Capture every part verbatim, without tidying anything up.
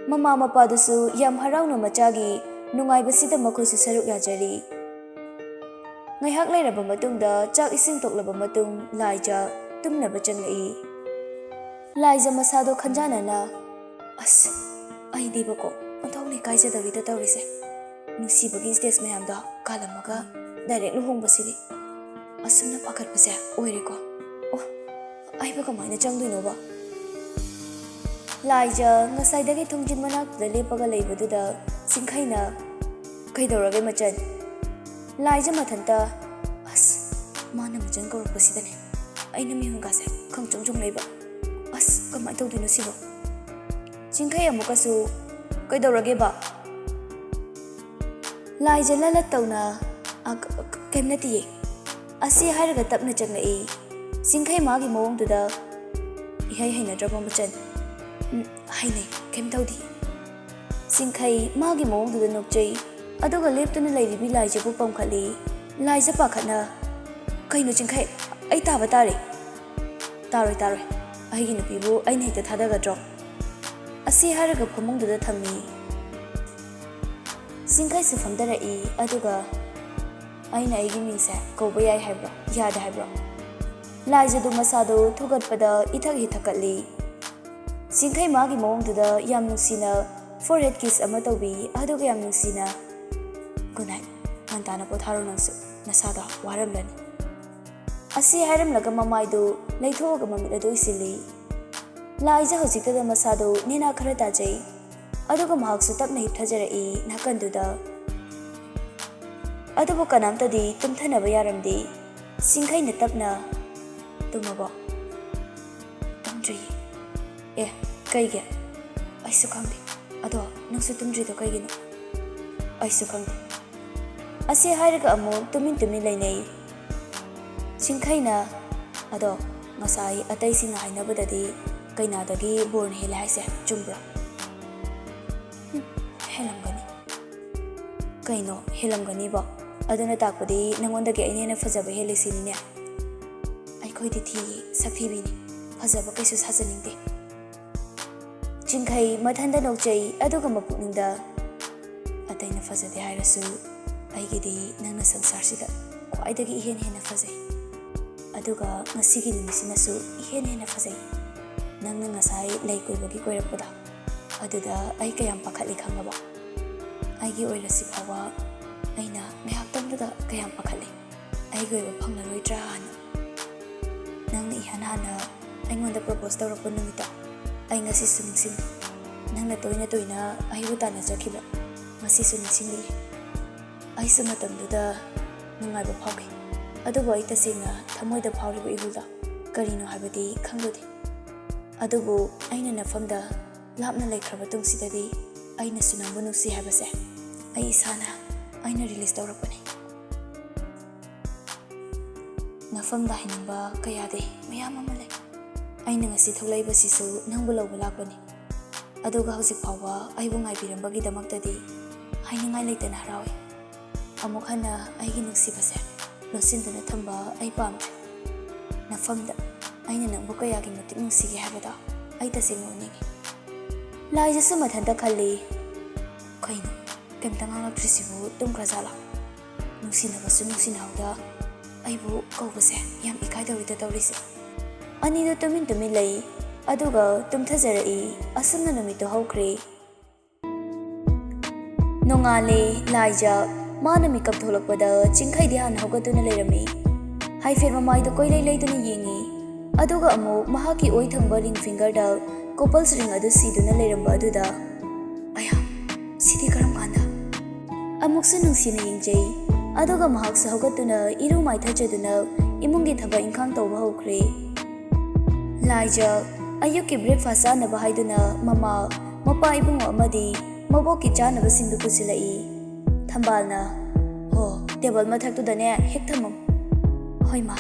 ꯃꯃꯥ ꯃꯄꯥꯗꯨꯁꯨ ꯌꯥꯝ ꯍꯔꯥꯎꯅ ꯃꯆꯥꯒꯤ ꯅꯨꯡꯉꯥꯏꯕꯁꯤꯗ ꯃꯈꯣꯏꯁꯨ ꯁꯔꯨꯛ ꯌꯥꯖꯔꯤ꯫ ꯉꯥꯏꯍꯥꯛ ꯂꯩꯔꯕ ꯃꯇꯨꯡꯗ, ꯆꯥꯛ ꯏꯁꯤꯡ ꯇꯣꯛꯂꯕ ꯃꯇꯨꯡ, ꯂꯥꯏꯖ ꯇꯨꯝꯅꯕ ꯆꯪꯂꯛꯏ꯫ ꯂꯥꯏꯖ ꯃꯁꯥꯗꯣ ꯈꯟꯖꯥꯟꯅꯅ, "ꯑꯁ, ꯑꯩꯗꯤꯕꯀꯣ ꯑꯣꯟꯊꯣꯛꯅ ꯏꯀꯥꯏꯖꯗꯧꯔꯤꯗ ꯇꯧꯔꯤꯁꯦ꯫ ꯅꯨꯡꯁꯤꯕꯒꯤ ꯁ꯭ꯇꯦꯖ ꯃꯌꯥꯝꯗꯣ ꯀꯥꯜꯂꯝꯃꯒ ꯗꯥꯏꯔꯦꯛ ꯂꯨꯍꯣꯡꯕꯁꯤꯗꯤ ꯑꯁꯨꯝꯅ ꯄꯥꯈꯠꯄꯁꯦ ꯑꯣꯏꯔꯦꯀꯣ꯫ ꯑꯣ, ꯑꯩꯕꯨ ꯀꯃꯥꯏꯅ ꯆꯪꯗꯣꯏꯅꯣꯕ?" ꯂꯥꯏꯖ ꯉꯁꯥꯏꯗꯒꯤ ꯊꯣꯡꯖꯤꯟ ꯃꯅꯥꯛꯇꯨꯗ ꯂꯦꯞꯄꯒ ꯂꯩꯕꯗꯨꯗ ꯆꯤꯡꯈꯩꯅ, "ꯀꯩꯗꯧꯔꯒꯦ ꯃꯆꯟ?" ꯂꯥꯏꯖ ꯃꯊꯟꯇ, "ꯑꯁ, ꯃꯥꯅ ꯃꯆꯟ ꯀꯧꯔꯛꯄꯁꯤꯗꯅꯦ ꯑꯩꯅ ꯃꯤꯍꯨꯟꯒꯥꯁꯦ ꯈꯪꯆꯣꯡ ꯆꯣꯡꯂꯛꯏꯕ꯫ ꯑꯁ, ꯀꯃꯥꯏꯅ ꯇꯧꯗꯣꯏꯅꯣ ꯁꯤꯕꯣ?" ꯆꯤꯡꯈꯩ ꯑꯃꯨꯛꯀꯁꯨ, "ꯀꯩꯗꯧꯔꯒꯦꯕ?" ꯂꯥꯏꯖ ꯂꯂꯠ ꯇꯧꯅ, "ꯑ, ꯀ-, ꯀ-, ꯀꯩꯝ ꯅꯠꯇꯤꯌꯦ" ꯑꯁꯤ ꯍꯥꯏꯔꯒ ꯇꯞꯅ ꯆꯪꯂꯛꯏ꯫ ꯆꯤꯡꯈꯩ ꯃꯥꯒꯤ ꯃꯑꯣꯡꯗꯨꯗ ꯏꯍꯩ ꯍꯩꯅꯗ꯭ꯔꯕ ꯃꯆꯟ, "ꯎꯝ, ꯍꯩꯅꯩ, ꯀꯩꯝ ꯇꯧꯗꯤꯌꯦ" ꯆꯤꯡꯈꯩ ꯃꯥꯒꯤ ꯃꯑꯣꯡꯗꯨꯗ ꯅꯣꯛꯆꯩ꯫ ꯑꯗꯨꯒ ꯂꯦꯞꯇꯨꯅ ꯂꯩꯔꯤꯕꯤ ꯂꯥꯏꯖꯕꯨ ꯄꯝꯈꯠꯂꯤ꯫ ꯂꯥꯏꯖ ꯄꯥꯈꯠꯅ, "ꯀꯩꯅꯣ ꯆꯤꯡꯈꯩ, ꯑꯩ ꯇꯥꯕ ꯇꯥꯔꯦ?" "ꯇꯥꯔꯣꯏ, ꯇꯥꯔꯣꯏ꯫ ꯑꯩꯒꯤ ꯅꯨꯄꯤꯕꯨ ꯑꯩꯅ ꯍꯦꯛꯇ ꯊꯥꯗꯒꯗ꯭ꯔꯣ?" ꯑꯁꯤ ꯍꯥꯏꯔꯒ ꯐꯃꯨꯡꯗꯨꯗ ꯊꯝꯃꯤ꯫ ꯆꯤꯡꯈꯩꯁꯨ ꯐꯝꯊꯔꯛꯏ꯫ ꯑꯗꯨꯒ, "ꯑꯩꯅ ꯑꯩꯒꯤ ꯃꯤꯡꯁꯦ ꯀꯧꯕ ꯌꯥꯏ ꯍꯥꯏꯕ꯭ꯔꯣ, ꯌꯥꯗꯦ ꯍꯥꯏꯕ꯭ꯔꯣ?" ꯂꯥꯏꯖꯗꯨ ꯃꯁꯥꯗꯨ ꯊꯨꯒꯠꯄꯗ ꯏꯊꯛ ꯍꯦꯛ ꯊꯛꯀꯠꯂꯤ꯫ ꯆꯤꯡꯈꯩ ꯃꯥꯒꯤ ꯃꯑꯣꯡꯗꯨꯗ ꯌꯥꯝ ꯅꯨꯡꯁꯤꯅ forehead kiss ꯑꯃ ꯇꯧꯕꯤ꯫ ꯑꯗꯨꯒ ꯌꯥꯝ ꯅꯨꯡꯁꯤꯅ, "Good night, ꯉꯟꯇꯥꯅ ꯄꯣꯊꯥꯔꯣ ꯅꯪꯁꯨ, ꯅꯁꯥꯗꯣ ꯋꯥꯔꯝꯂꯅꯤ" ꯑꯁꯤ ꯍꯥꯏꯔꯝꯂꯒ ꯃꯃꯥꯏꯗꯨ ꯂꯩꯊꯣꯛꯑꯒ ꯃꯃꯤꯠ ꯑꯗꯨ ꯎꯏꯁꯤꯜꯂꯤ꯫ ꯂꯥꯏꯖ ꯍꯧꯖꯤꯛꯇꯗ ꯃꯁꯥꯗꯨ ꯅꯦꯅꯥ ꯈꯔ ꯇꯥꯖꯩ꯫ ꯑꯗꯨꯒ ꯃꯍꯥꯛꯁꯨ ꯇꯞꯅ ꯍꯤꯞꯊꯖꯔꯛꯏ ꯅꯥꯀꯟꯗꯨꯗ꯫ ꯑꯗꯨꯕꯨ ꯀꯅꯥꯝꯇꯗꯤ ꯇꯨꯝꯊꯅꯕ ꯌꯥꯔꯝꯗꯦ꯫ ꯆꯤꯡꯈꯩꯅ ꯇꯞꯅ, "ꯇꯨꯝꯃꯕꯣ?" "ꯇꯨꯝꯗ꯭ꯔꯤ"꯫ "ꯑꯦ, ꯀꯩꯒꯤ?" "ꯑꯩꯁꯨ ꯈꯪꯗꯦ꯫ ꯑꯗꯣ ꯅꯪꯁꯨ ꯇꯨꯝꯗ꯭ꯔꯤꯗꯣ ꯀꯩꯒꯤꯅꯣ?" "ꯑꯩꯁꯨ ꯈꯪꯗꯦ" ꯑꯁꯤ ꯍꯥꯏꯔꯒ ꯑꯃꯨꯛ ꯇꯨꯃꯤꯟ ꯇꯨꯃꯤꯟ ꯂꯩꯅꯩ꯫ ꯆꯤꯡꯈꯩꯅ, "ꯑꯗꯣ ꯉꯁꯥꯏ ꯑꯇꯩꯁꯤꯡꯅ ꯍꯥꯏꯅꯕꯗꯗꯤ ꯀꯩꯅꯥꯗꯒꯤ ꯕꯣꯔꯅ ꯍꯦꯜꯂꯦ ꯍꯥꯏꯁꯦ ꯆꯨꯝꯕ꯭ꯔꯣ?" "ꯍꯨꯝ, ꯍꯦꯜꯂꯝꯒꯅꯤ"꯫ "ꯀꯩꯅꯣ ꯍꯦꯜꯂꯝꯒꯅꯤꯕꯣ? ꯑꯗꯨꯅ ꯇꯥꯛꯄꯗꯤ ꯅꯉꯣꯟꯗꯒꯤ ꯑꯩꯅ ꯍꯦꯟꯅ ꯐꯖꯕ ꯍꯦꯜꯂꯦ ꯁꯤꯅꯤꯅꯦ?" "ꯑꯩꯈꯣꯏꯗꯤ ꯊꯤꯌꯦ, ꯁꯛꯊꯤꯕꯤꯅꯤ꯫ ꯐꯖꯕ ꯀꯩꯁꯨ ꯁꯥꯖꯅꯤꯡꯗꯦ"꯫ ꯆꯤꯡꯈꯩ ꯃꯊꯟꯇ ꯅꯣꯛꯆꯩ, ꯑꯗꯨꯒ ꯃꯄꯨꯛꯅꯤꯡꯗ, "ꯑꯇꯩꯅ ꯐꯖꯗꯦ ꯍꯥꯏꯔꯁꯨ, ꯑꯩꯒꯤꯗꯤ ꯅꯪꯅ ꯁꯪꯁꯥꯔꯁꯤꯗ ꯈ꯭ꯋꯥꯏꯗꯒꯤ ꯏꯍꯦꯟ ꯍꯦꯟꯅ ꯐꯖꯩ꯫ ꯑꯗꯨꯒ ꯉꯁꯤꯒꯤ ꯅꯨꯃꯤꯠꯁꯤꯅꯁꯨ ꯏꯍꯦꯟ ꯍꯦꯟꯅ ꯐꯖꯩ꯫ ꯅꯪꯅ ꯉꯁꯥꯏ ꯂꯩ ꯀꯣꯏꯕꯒꯤ ꯀꯣꯏꯔꯛꯄꯗꯣ, ꯑꯗꯨꯗ ꯑꯩ ꯀꯌꯥꯝ ꯄꯥꯈꯠꯂꯤ ꯈꯪꯉꯕꯣ? ꯑꯩꯒꯤ ꯑꯣꯏꯔꯁꯤ ꯐꯥꯎꯕ ꯑꯩꯅ ꯉꯥꯏꯍꯥꯛꯇꯪꯗꯨꯗ ꯀꯌꯥꯝ ꯄꯥꯈꯠꯂꯤ꯫ ꯑꯩꯒꯤ ꯑꯣꯏꯕ ꯐꯪꯂꯔꯣꯏꯗ꯭ꯔꯥꯅ꯫ ꯅꯪꯅ ꯏꯍꯥꯟ ꯍꯥꯟꯅ ꯑꯩꯉꯣꯟꯗ ꯄ꯭ꯔꯣꯄꯣꯁ ꯇꯧꯔꯛꯄ ꯅꯨꯃꯤꯠꯇꯣ ꯑꯩ ꯉꯁꯤꯁꯨ ꯅꯤꯡꯁꯤꯡꯉꯤ꯫ ꯅꯪꯅ ꯇꯣꯏꯅ ꯇꯣꯏꯅ ꯑꯩꯕꯨ ꯇꯥꯟꯅꯖꯈꯤꯕ ꯉꯁꯤꯁꯨ ꯅꯤꯡꯁꯤꯡꯂꯤ꯫ ꯑꯩꯁꯨ ꯃꯇꯝꯗꯨꯗ ꯅꯨꯡꯉꯥꯏꯕ ꯐꯥꯎꯈꯤ, ꯑꯗꯨꯕꯨ ꯑꯩ ꯇꯁꯦꯡꯅ ꯊꯃꯣꯏꯗ ꯐꯥꯎꯔꯤꯕ ꯏꯍꯨꯜꯗꯣ ꯀꯔꯤꯅꯣ ꯍꯥꯏꯕꯗꯤ ꯈꯪꯂꯨꯗꯦ꯫ ꯑꯗꯨꯕꯨ ꯑꯩꯅ ꯅꯐꯝꯗ ꯂꯥꯞꯅ ꯂꯩꯈ꯭ꯔꯕ ꯇꯨꯡꯁꯤꯗꯗꯤ ꯑꯩꯅꯁꯨ ꯅꯪꯕꯨ ꯅꯨꯡꯁꯤ ꯍꯥꯏꯕꯁꯦ ꯑꯩ ꯏꯁꯥꯅ ꯑꯩꯅ ꯔꯤꯂꯤꯁ ꯇꯧꯔꯛꯄꯅꯤ꯫ ꯅꯐꯝꯗ ꯍꯥꯏꯅꯤꯡꯕ ꯀꯌꯥꯗꯤ ꯃꯌꯥꯝ ꯑꯃ ꯂꯩ꯫ ꯑꯩꯅ ꯉꯁꯤ ꯊꯣꯛꯂꯛꯏꯕꯁꯤꯁꯨ ꯅꯪꯕꯨ ꯂꯧꯕ ꯂꯥꯛꯄꯅꯤ꯫ ꯑꯗꯨꯒ ꯍꯧꯖꯤꯛ ꯐꯥꯎꯕ ꯑꯩꯕꯨ ꯉꯥꯏꯕꯤꯔꯝꯕꯒꯤꯗꯃꯛꯇꯗꯤ ꯍꯥꯏꯅꯤꯡꯉꯥꯏ ꯂꯩꯇꯅ ꯍꯔꯥꯎꯏ꯫ ꯑꯃꯨꯛ ꯍꯟꯅ ꯑꯩꯒꯤ ꯅꯨꯡꯁꯤꯕꯁꯦ ꯂꯣꯠꯁꯤꯟꯗꯨꯅ ꯊꯝꯕ ꯑꯩ ꯄꯥꯝꯗ꯭ꯔꯦ꯫ ꯅꯐꯝꯗ ꯑꯩꯅ ꯅꯪꯕꯨ ꯀꯌꯥꯒꯤ ꯃꯇꯤꯛ ꯅꯨꯡꯁꯤꯒꯦ ꯍꯥꯏꯕꯗꯣ ꯑꯩ ꯇꯁꯦꯡꯅ ꯎꯅꯤꯡꯏ꯫ ꯂꯥꯏꯖꯁꯨ ꯃꯊꯟꯇ ꯈꯜꯂꯤ, "ꯀꯩꯅꯣ, ꯀꯩꯝꯇ ꯉꯥꯡꯂꯛꯇ꯭ꯔꯤꯁꯤꯕꯨ ꯇꯨꯝꯈ꯭ꯔꯖꯥꯠꯂꯥ? ꯅꯨꯡꯁꯤꯅꯕꯁꯨ ꯅꯨꯡꯁꯤꯅꯍꯧꯗ ꯑꯩꯕꯨ ꯀꯧꯕꯁꯦ ꯌꯥꯝ ꯏꯀꯥꯏꯗꯧꯔꯤꯗ ꯇꯧꯔꯤꯁꯦ꯫" ꯑꯅꯤꯗꯨ ꯇꯨꯃꯤꯟ ꯇꯨꯃꯤꯟ ꯂꯩ, ꯑꯗꯨꯒ ꯇꯨꯝꯊꯖꯔꯛꯏ꯫ ꯑꯁꯨꯝꯅ ꯅꯨꯃꯤꯠꯇꯨ ꯍꯧꯈ꯭ꯔꯦ꯫ ꯅꯣꯡꯉꯥꯜꯂꯦ꯫ ꯂꯥꯏꯖ ꯃꯥꯅ ꯃꯤꯀꯞ ꯊꯣꯛꯂꯛꯄꯗ ꯆꯤꯡꯈꯩꯗꯤ ꯍꯥꯟꯅ ꯍꯧꯒꯠꯇꯨꯅ ꯂꯩꯔꯝꯃꯤ꯫ ꯍꯥꯏꯐꯦꯠ ꯃꯃꯥꯏꯗꯨ ꯀꯣꯏꯂꯩ ꯂꯩꯗꯨꯅ ꯌꯦꯡꯉꯤ, ꯑꯗꯨꯒ ꯑꯃꯨꯛ ꯃꯍꯥꯛꯀꯤ ꯑꯣꯏ ꯊꯪꯕ ꯔꯤꯡ ꯐꯤꯡꯒꯔꯗ ꯀꯣꯄꯜꯁ ꯔꯤꯡ ꯑꯗꯨ ꯁꯤꯗꯨꯅ ꯂꯩꯔꯝꯕ ꯑꯗꯨꯗ, "ꯑꯌꯥ, ꯁꯤꯗꯤ ꯀꯔꯝ ꯀꯥꯟꯗ?" ꯑꯃꯨꯛꯁꯨ ꯅꯨꯡꯁꯤꯅ ꯌꯦꯡꯖꯩ, ꯑꯗꯨꯒ ꯃꯍꯥꯛꯁꯨ ꯍꯧꯒꯠꯇꯨꯅ ꯏꯔꯨ ꯃꯥꯏꯊꯖꯗꯨꯅ ꯏꯃꯨꯡꯒꯤ ꯊꯕꯛ ꯏꯪꯈꯥꯡ ꯇꯧꯕ ꯍꯧꯈ꯭ꯔꯦ꯫ ꯂꯥꯏꯖ ꯑꯌꯨꯛꯀꯤ ꯕ꯭ꯔꯦꯛꯐꯥꯁ ꯆꯥꯅꯕ ꯍꯥꯏꯗꯨꯅ ꯃꯃꯥ, ꯃꯄꯥ ꯏꯕꯨꯡꯉꯣ ꯑꯃꯗꯤ ꯃꯕꯣꯛꯀꯤ ꯆꯥꯅꯕꯁꯤꯡꯗꯨ ꯄꯨꯁꯤꯜꯂꯛꯏ꯫ ꯊꯝꯕꯥꯜꯅ, "ꯍꯣ, ꯇꯦꯕꯜ ꯃꯊꯛꯇꯨꯗꯅꯦ ꯍꯦꯛ ꯊꯝꯃꯝꯃꯨ꯫" "ꯍꯣꯏ ꯃꯥ꯫"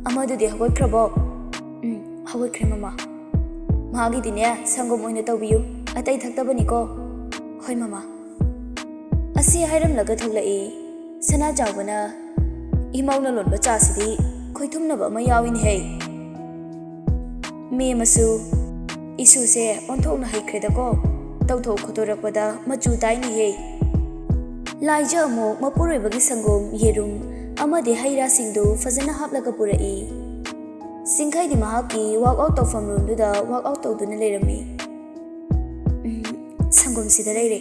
"ꯑꯃꯗꯨꯗꯤ ꯍꯧꯒꯠꯈ꯭ꯔꯕꯣ?" "ꯎꯝ, ꯍꯧꯒꯠꯈ꯭ꯔꯦ ꯃꯃꯥ꯫" "ꯃꯥꯒꯤꯗꯤꯅꯦ ꯁꯪꯒꯣꯝ ꯑꯣꯏꯅ ꯇꯧꯕꯤꯌꯨ, ꯑꯇꯩ ꯊꯛꯇꯕꯅꯤꯀꯣ꯫" "ꯍꯣꯏ ꯃꯃꯥ꯫" ꯑꯁꯤ ꯍꯥꯏꯔꯝꯂꯒ ꯊꯣꯛꯂꯛꯏ꯫ ꯁꯅꯥ ꯆꯥꯎꯕꯅ, "ꯏꯃꯧꯅ ꯂꯣꯟꯕ ꯆꯥꯁꯤꯗꯤ ꯈꯣꯏꯊꯨꯝꯅꯕ ꯑꯃ ꯌꯥꯎꯏꯅꯦꯍꯦ꯫" ꯃꯦꯝꯃꯁꯨ, ꯏꯁꯨꯁꯦ ꯑꯣꯟꯊꯣꯛꯅ ꯍꯩꯈ꯭ꯔꯦꯗꯀꯣ꯫ ꯇꯧꯊꯣꯛ ꯈꯣꯠꯇꯣꯔꯛꯄꯗ ꯃꯆꯨ ꯇꯥꯏꯅꯦꯍꯦ꯫ ꯂꯥꯏꯖ ꯑꯃꯨꯛ ꯃꯄꯨꯔꯣꯏꯕꯒꯤ ꯁꯪꯒꯣꯝ, ꯌꯦꯔꯨꯝ ꯑꯃꯗꯤ ꯍꯩ ꯔꯥꯁꯤꯡꯗꯨ ꯐꯖꯅ ꯍꯥꯞꯂꯒ ꯄꯨꯔꯛꯏ꯫ ꯆꯤꯡꯈꯩꯗꯤ ꯃꯍꯥꯛꯀꯤ ꯋꯥꯛ ꯑꯥꯎꯠ ꯇꯧꯐꯝ ꯔꯨꯝꯗꯨꯗ ꯋꯥꯛ ꯑꯥꯎꯠ ꯇꯧꯗꯨꯅ ꯂꯩꯔꯝꯃꯤ꯫ "ꯎꯝ, ꯁꯪꯒꯣꯝꯁꯤꯗ ꯂꯩꯔꯦ꯫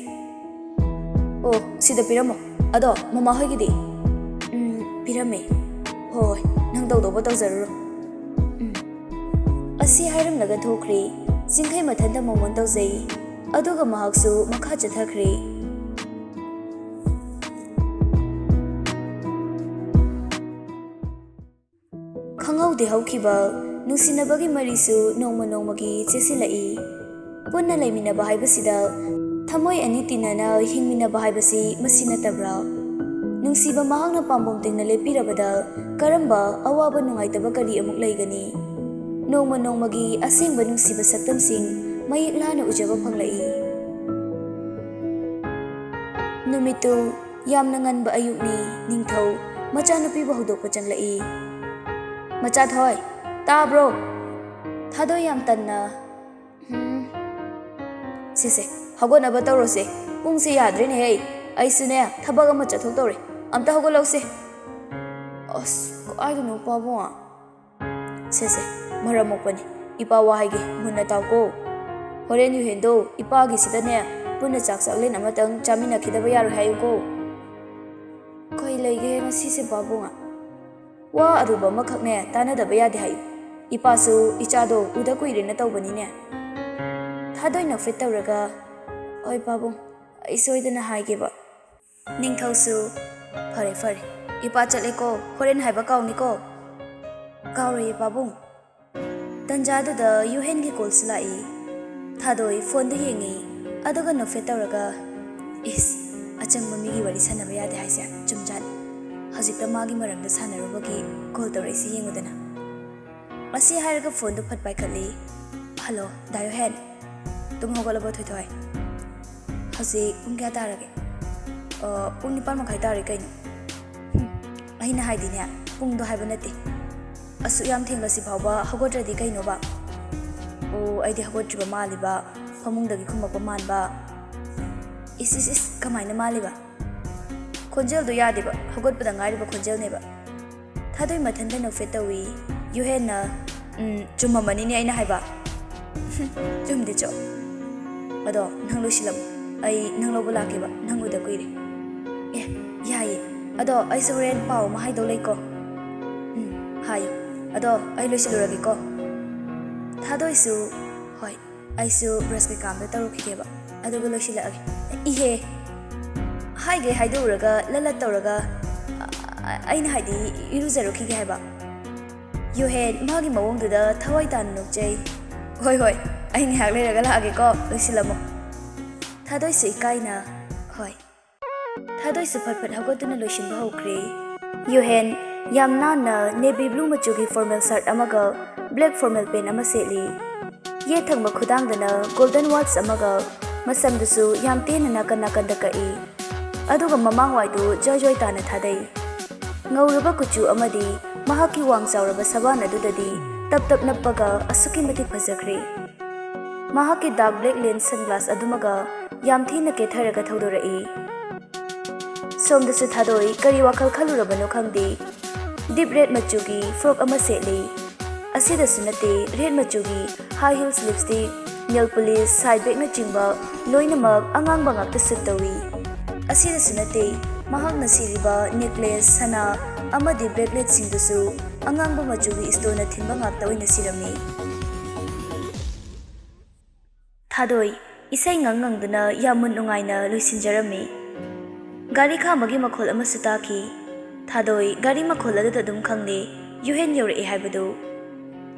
ꯑꯣ, ꯁꯤꯗ ꯄꯤꯔꯝꯃꯣ꯫ ꯑꯗꯣ, ꯃꯃꯥ ꯍꯣꯏꯒꯤꯗꯤ?" "ꯎꯝ, ꯄꯤꯔꯝꯃꯦ꯫ ꯍꯣꯏ, ꯅꯪ ꯇꯧꯗꯧꯕ ꯇꯧꯖꯔꯨꯔꯣ꯫ ꯎꯝ꯫" ꯑꯁꯤ ꯍꯥꯏꯔꯝꯂꯒ ꯊꯣꯛꯈ꯭ꯔꯦ꯫ ꯆꯤꯡꯈꯩ ꯃꯊꯟꯇ ꯃꯣꯃꯣꯟ ꯇꯧꯖꯩ꯫ ꯑꯗꯨꯒ ꯃꯍꯥꯛꯁꯨ ꯃꯈꯥ ꯆꯠꯊꯈ꯭ꯔꯦ꯫ ꯈꯪꯍꯧꯗꯦ ꯍꯧꯈꯤꯕ ꯅꯨꯡꯁꯤꯅꯕꯒꯤ ꯃꯔꯤꯁꯨ ꯅꯣꯡꯃ ꯅꯣꯡꯃꯒꯤ ꯆꯦꯁꯤꯜꯂꯛꯏ꯫ ꯄꯨꯟꯅ ꯂꯩꯃꯤꯟꯅꯕ ꯍꯥꯏꯕꯁꯤꯗ ꯊꯃꯣꯏ ꯑꯅꯤ ꯇꯤꯟꯅꯅ ꯍꯤꯡꯃꯤꯟꯅꯕ ꯍꯥꯏꯕꯁꯤ ꯃꯁꯤ ꯅꯠꯇꯕ꯭ꯔꯥ? ꯅꯨꯡꯁꯤꯕ ꯃꯍꯥꯛꯅ ꯄꯥꯝꯕꯣꯝ ꯇꯤꯡꯅ ꯂꯦꯞꯄꯤꯔꯕꯗ ꯀꯔꯝꯕ ꯑꯋꯥꯕ ꯅꯨꯡꯉꯥꯏꯇꯕ ꯀꯔꯤ ꯑꯃꯨꯛ ꯂꯩꯒꯅꯤ? ꯅꯣꯡꯃ ꯅꯣꯡꯃꯒꯤ ꯑꯁꯦꯡꯕ ꯅꯨꯡꯁꯤꯕ ꯁꯛꯇꯝꯁꯤꯡ ꯃꯌꯦꯛ ꯂꯥꯅ ꯎꯖꯕ ꯐꯪꯂꯛꯏ꯫ ꯅꯨꯃꯤꯠꯇꯨ ꯌꯥꯝꯅ ꯉꯟꯕ ꯑꯌꯨꯛꯅꯤ꯫ ꯅꯤꯡꯊꯧ ꯃꯆꯥꯅꯨꯄꯤꯕꯨ ꯍꯧꯗꯣꯛꯄ ꯆꯪꯂꯛꯏ꯫ "ꯃꯆꯥꯊꯣꯏ, ꯇꯥꯕ꯭ꯔꯣ?" ꯊꯥꯗꯣꯏ ꯌꯥꯝ ꯇꯟꯅ, "ꯍꯨꯝ꯫ ꯁꯦ, ꯁꯦ, ꯍꯧꯒꯠꯅꯕ ꯇꯧꯔꯣꯁꯦ꯫ ꯄꯨꯡꯁꯦ ꯌꯥꯗ꯭ꯔꯦꯅꯦꯍꯦ꯫ ꯑꯩꯁꯨꯅꯦ, ꯊꯕꯛ ꯑꯃ ꯆꯠꯊꯣꯛꯇꯧꯔꯦ꯫ ꯑꯝꯇ ꯍꯧꯒꯠꯂꯧꯁꯦ꯫" "ꯑꯁ, ꯀꯥꯏꯗꯅꯣ ꯄꯥꯕꯨꯡ?" "ꯁꯦ, ꯁꯦ, ꯃꯔꯝ ꯃꯣꯛꯄꯅꯤ꯫ ꯏꯄꯥ ꯋꯥ ꯍꯥꯏꯒꯦ, ꯃꯨꯟꯅ ꯇꯥꯎꯀꯣ꯫ ꯍꯣꯔꯦꯟ ꯌꯨꯍꯦꯟꯗꯣ ꯏꯄꯥꯒꯤꯁꯤꯗꯅꯦ, ꯄꯨꯟꯅ ꯆꯥꯛ ꯆꯥꯛꯂꯦꯟ ꯑꯃꯇꯪ ꯆꯥꯃꯤꯟꯅꯈꯤꯗꯕ ꯌꯥꯔꯣꯏ ꯍꯥꯏꯌꯨꯀꯣ꯫" "ꯀꯩ ꯂꯩꯒꯦ ꯉꯁꯤꯁꯦ ꯄꯥꯕꯨꯡ?" "ꯋꯥ ꯑꯔꯨꯕ ꯑꯃꯈꯛꯅꯦ ꯇꯥꯟꯅꯗꯕ ꯌꯥꯗꯦ ꯍꯥꯏꯌꯨ꯫ ꯏꯄꯥꯁꯨ ꯏꯆꯥꯗꯣ ꯎꯗ ꯀꯨꯏꯔꯦꯅ ꯇꯧꯕꯅꯤꯅꯦ꯫" ꯊꯥꯗꯣꯏ ꯅꯣꯛꯐꯦꯠ ꯇꯧꯔꯒ, "ꯍꯣꯏ ꯄꯥꯕꯨꯡ, ꯑꯩ ꯁꯣꯏꯗꯅ ꯍꯥꯏꯒꯦꯕ꯫" ꯅꯤꯡꯊꯧꯁꯨ, "ꯐꯔꯦ, ꯐꯔꯦ꯫ ꯏꯄꯥ ꯆꯠꯂꯦꯀꯣ, ꯍꯣꯔꯦꯟ ꯍꯥꯏꯕ ꯀꯥꯎꯅꯤꯀꯣ꯫" "ꯀꯥꯎꯔꯣꯏꯌꯦ ꯄꯥꯕꯨꯡ꯫" ꯇꯟꯖꯥꯗꯨꯗ ꯌꯨꯍꯦꯟꯒꯤ ꯀꯣꯜꯁꯨ ꯂꯥꯛꯏ꯫ ꯊꯥꯗꯣꯏ ꯐꯣꯟꯗꯨ ꯌꯦꯡꯉꯤ, ꯑꯗꯨꯒ ꯅꯣꯛꯐꯦꯠ ꯇꯧꯔꯒ, "ꯏꯁ, ꯑꯆꯝꯕ ꯃꯤꯒꯤ ꯋꯥꯔꯤ ꯁꯥꯟꯅꯕ ꯌꯥꯗꯦ ꯍꯥꯏꯁꯦ ꯆꯨꯝꯖꯥꯠꯅꯤ꯫ ꯍꯧꯖꯤꯛꯇ ꯃꯥꯒꯤ ꯃꯔꯝꯗ ꯁꯥꯟꯅꯔꯨꯕꯒꯤ ꯀꯣꯜ ꯇꯧꯔꯛꯏꯁꯤ ꯌꯦꯡꯉꯨꯗꯅ꯫" ꯑꯁꯤ ꯍꯥꯏꯔꯒ ꯐꯣꯟꯗꯨ ꯐꯠ ꯄꯥꯏꯈꯠꯂꯤ꯫ "ꯍꯜꯂꯣ, ꯗꯥ ꯌꯨꯍꯦꯟ꯫ ꯇꯨꯝ ꯍꯧꯒꯠꯂꯕꯣ ꯊꯣꯏꯊꯣꯏ? ꯍꯧꯖꯤꯛ ꯄꯨꯡ ꯀꯌꯥ ꯇꯥꯔꯒꯦ?" "ꯑ, ꯄꯨꯡ ꯅꯤꯄꯥꯟ ꯃꯈꯥꯏ ꯇꯥꯔꯦ ꯀꯩꯅꯣ꯫" "ꯍꯨꯝ, ꯑꯩꯅ ꯍꯥꯏꯗꯤꯅꯦ, ꯄꯨꯡꯗꯣ ꯍꯥꯏꯕ ꯅꯠꯇꯦ꯫ ꯑꯁꯨꯛ ꯌꯥꯝ ꯊꯦꯡꯂꯁꯤ ꯐꯥꯎꯕ ꯍꯧꯒꯠꯇ꯭ꯔꯗꯤ ꯀꯩꯅꯣꯕ?" ꯑꯣ, ꯑꯩꯗꯤ ꯍꯧꯒꯠꯇ꯭ꯔꯤꯕ ꯃꯥꯜꯂꯤꯕ, ꯐꯃꯨꯡꯗꯒꯤ ꯈꯨꯝꯃꯛꯄ ꯃꯥꯟꯕ꯫ ꯏꯁ, ꯏꯁ, ꯏꯁ, ꯀꯃꯥꯏꯅ ꯃꯥꯜꯂꯤꯕ? ꯈꯣꯟꯖꯦꯜꯗꯣ ꯌꯥꯗꯦꯕ, ꯍꯧꯒꯠꯄꯗ ꯉꯥꯏꯔꯤꯕ ꯈꯣꯟꯖꯦꯜꯅꯦꯕ꯫ ꯊꯥꯗꯣꯏ ꯃꯊꯟꯇ ꯅꯣꯛꯐꯦꯠ ꯇꯧꯏ꯫ ꯌꯨꯍꯦꯟꯅ, "ꯎꯝ, ꯆꯨꯝꯃꯝꯃꯅꯤꯅꯦ ꯑꯩꯅ ꯍꯥꯏꯕ꯫" "ꯆꯨꯝꯗꯦ ꯆꯣ꯫ ꯑꯗꯣ ꯅꯪ ꯂꯣꯏꯁꯤꯜꯂꯝꯃꯣ, ꯑꯩ ꯅꯪ ꯂꯧꯕ ꯂꯥꯛꯀꯦꯕ, ꯅꯪ ꯎꯗ ꯀꯨꯏꯔꯦ꯫" "ꯑꯦ, ꯌꯥꯏꯌꯦ꯫ ꯑꯗꯣ ꯑꯩꯁꯨ ꯍꯣꯔꯦꯟ ꯄꯥꯎ ꯑꯃ ꯍꯥꯏꯗꯧ ꯂꯩꯀꯣ꯫" "ꯎꯝ, ꯍꯥꯏꯌꯨ꯫ ꯑꯗꯣ ꯑꯩ ꯂꯣꯏꯁꯤꯜꯂꯨꯔꯒꯦꯀꯣ꯫" ꯊꯥꯗꯣꯏꯁꯨ, "ꯍꯣꯏ, ꯑꯩꯁꯨ ꯕ꯭ꯔꯁ ꯀꯩꯀꯥ ꯑꯝꯇ ꯇꯧꯔꯨꯈꯤꯒꯦꯕ, ꯑꯗꯨꯒ ꯂꯣꯏꯁꯤꯜꯂꯛꯑꯒꯦ꯫" "ꯏꯍꯦ, ꯍꯥꯏꯒꯦ ꯍꯥꯏꯗꯣꯛꯎꯔꯒ ꯂꯠ ꯂꯠ ꯇꯧꯔꯒ, ꯑ-, ꯑꯩꯅ ꯍꯥꯏꯗꯤ ꯏꯔꯨꯖꯔꯨꯈꯤꯒꯦ ꯍꯥꯏꯕ꯫" ꯌꯨꯍꯦꯟ ꯃꯥꯒꯤ ꯃꯑꯣꯡꯗꯨꯗ ꯊꯋꯥꯏ ꯇꯥꯅ ꯅꯣꯛꯆꯩ꯫ "ꯍꯣꯏ, ꯍꯣꯏ, ꯑꯩ ꯉꯥꯏꯍꯥꯛ ꯂꯩꯔꯒ ꯂꯥꯛꯑꯒꯦꯀꯣ, ꯂꯣꯏꯁꯤꯜꯂꯝꯃꯣ꯫" ꯊꯥꯗꯣꯏꯁꯨ ꯏꯀꯥꯏꯅ, "ꯍꯣꯏ꯫" ꯊꯥꯗꯣꯏꯁꯨ ꯐꯠ ꯐꯠ ꯍꯧꯒꯠꯇꯨꯅ ꯂꯣꯏꯁꯤꯟꯕ ꯍꯧꯈ꯭ꯔꯦ꯫ ꯌꯨꯍꯦꯟ ꯌꯥꯝ ꯅꯥꯟꯅ navy blue ꯃꯆꯨꯒꯤ formal shirt ꯑꯃꯒ black formal pant ꯑꯃ ꯁꯦꯠꯂꯤ꯫ ꯌꯦꯠ ꯊꯪꯕ ꯈꯨꯗꯥꯡꯗꯅ golden watch ꯑꯃꯒ ꯃꯁꯝꯗꯨꯁꯨ ꯌꯥꯝ ꯇꯦꯟꯅ ꯅꯥꯀꯟ ꯅꯥꯀꯟꯗ ꯀꯛꯏ꯫ ꯑꯗꯨꯒ ꯃꯃꯥꯡꯋꯥꯏꯗꯨ ꯖꯣꯏ ꯖꯣꯏ ꯇꯥꯅ ꯊꯥꯗꯩ꯫ ꯉꯧꯔꯕ ꯀꯨꯆꯨ ꯑꯃꯗꯤ ꯃꯍꯥꯛꯀꯤ ꯋꯥꯡ ꯆꯥꯎꯔꯕ ꯁꯕꯥꯟ ꯑꯗꯨꯗꯗꯤ ꯇꯞ ꯇꯞ ꯅꯞꯄꯒ ꯑꯁꯨꯛꯀꯤ ꯃꯇꯤꯛ ꯐꯖꯈ꯭ꯔꯦ꯫ ꯃꯍꯥꯛꯀꯤ dark black lens sunglass ꯑꯗꯨꯃꯒ ꯌꯥꯝ ꯊꯤꯅ ꯀꯦꯊꯔꯒ ꯊꯧꯗꯣꯔꯛꯏ꯫ ꯁꯣꯝꯗꯁꯨ ꯊꯥꯗꯣꯏ ꯀꯔꯤ ꯋꯥꯈꯜ ꯈꯜꯂꯨꯔꯕꯅꯣ ꯈꯪꯗꯦ, deep red ꯃꯆꯨꯒꯤ frock ꯑꯃ ꯁꯦꯠꯂꯤ꯫ ꯑꯁꯤꯗꯁꯨ ꯅꯠꯇꯦ, red ꯃꯆꯨꯒꯤ high heels, lipstick, nail polish, side bagꯅꯆꯤꯡꯕ ꯂꯣꯏꯅꯃꯛ ꯑꯉꯥꯡꯕ ꯉꯥꯛꯇ suit ꯇꯧꯏ꯫ ꯑꯁꯤꯗꯁꯨ ꯅꯠꯇꯦ, ꯃꯍꯥꯛꯅ ꯁꯤꯔꯤꯕ necklace, ꯁꯅꯥ ꯑꯃꯗꯤ braceletꯁꯤꯡꯗꯨꯁꯨ ꯑꯉꯥꯡꯕ ꯃꯆꯨꯒꯤ stoneꯅ ꯊꯤꯟꯕ ꯉꯥꯛꯇ ꯑꯣꯏꯅ ꯁꯤꯔꯝꯃꯤ꯫ ꯊꯥꯗꯣꯏ ꯏꯁꯩ ꯉꯪ ꯉꯪꯗꯨꯅ ꯌꯥꯝ ꯃꯨꯠ ꯅꯨꯡꯉꯥꯏꯅ ꯂꯣꯏꯁꯤꯟꯖꯔꯝꯃꯤ꯫ ꯒꯥꯔꯤ ꯈꯥꯝꯕꯒꯤ ꯃꯈꯣꯜ ꯑꯃꯁꯨ ꯇꯥꯈꯤ꯫ ꯊꯥꯗꯣꯏ ꯒꯥꯔꯤ ꯃꯈꯣꯜ ꯑꯗꯨꯗ ꯑꯗꯨꯝ ꯈꯪꯂꯦ, ꯌꯨꯍꯦꯟ ꯌꯧꯔꯛꯑꯦ ꯍꯥꯏꯕꯗꯨ꯫